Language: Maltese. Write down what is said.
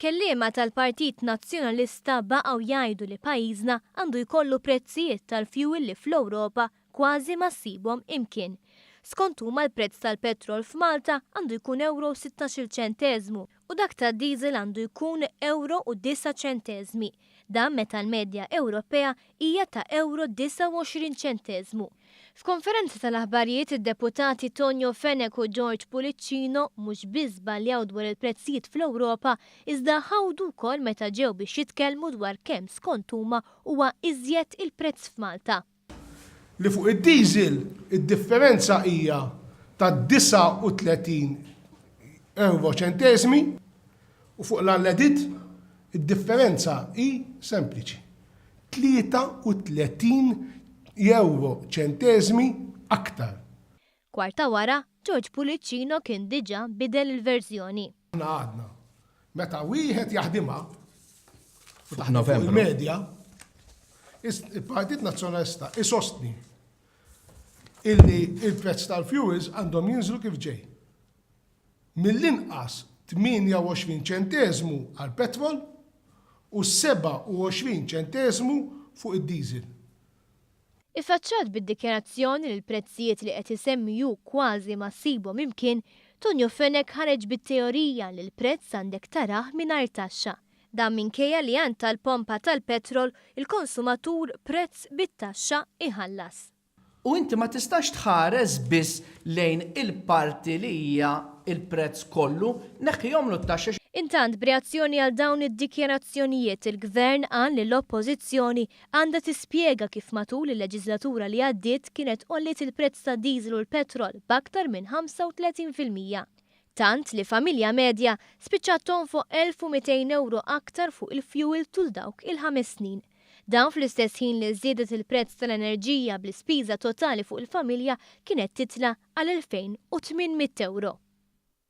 Kelliema tal-Partit Nazzjonalista baqgħu jgħidu li pajjiżna għandu jkollu prezzijiet tal-fjuwil li fl-Ewropa kważi ma ssibhom imkien. Skont huma l-prezz tal-petrol f'Malta għandu jkun ewro u sittax-il ċenteżmu u dak tad-diesel għandu jkun ewro u disa' ċenteżmi. Dan meta l-medja Ewropea hija ta' ewro 29 ċenteżmu. F'konferenza tal-aħbarijiet id-Deputati Tonio Fenech u George Pullicino mhux biss żbaljaw dwar il-prezzijiet fl-Ewropa iżda ħawdu wkoll meta ġew biex jitkellmu dwar kemm skont huma huwa iżjed il-prezz f'Malta. Li fuq id-diesel id-differenza hija ta' 39 ewro ċenteżmi u fuq l-unleaded id-differenza hi sempliċi, 33 ewro ċenteżmi aktar. Kwarta wara, George Pullicino kien diġà bidel il-verżjoni. Aħna għadna, meta wieħed jaħdimha, u taħdem fuq il-medja, il-Partit Nazzjonalista isostni illi il-prezz tal-fuels għandhom jinżlu kif ġej. Mill-inqas 28 ċenteżmu għall-petrol u 27 ċenteżmu fuq id-diesel. Iffaċċat bid-dikjarazzjoni li l-prezzijiet li qed isemmi hu kważi ma ssibhom imkien, Tonio Fenech ħareġ bit-teorija li l-prezz għandek tarah mingħajr taxxa. Dan minkejja li għand tal-pompa tal-petrol, il-konsumatur prezz bit-taxxa jħallas. U inti ma tistax tħares biss lejn il-parti li hija l-prezz kollu, neħħihomlu t-taxxa. Intant, b'reazzjoni għal dawn id-dikjarazzjonijiet, il-Gvern qal li l-Oppożizzjoni għandha tispjega kif matul il-leġiżlatura li għaddiet kienet għolliet il-prezz tad-diesel u l-petrol b'aktar minn 35%. Tant li familja medja spiċċat tonfoq 1,200 ewro aktar fuq il-fjuwil tul dawk il-ħames snin. Dan fl-istess ħin li żdiedet il-prezz tal-enerġija bl-ispiża totali fuq il-familja kienet titla' għal 2,800 ewro.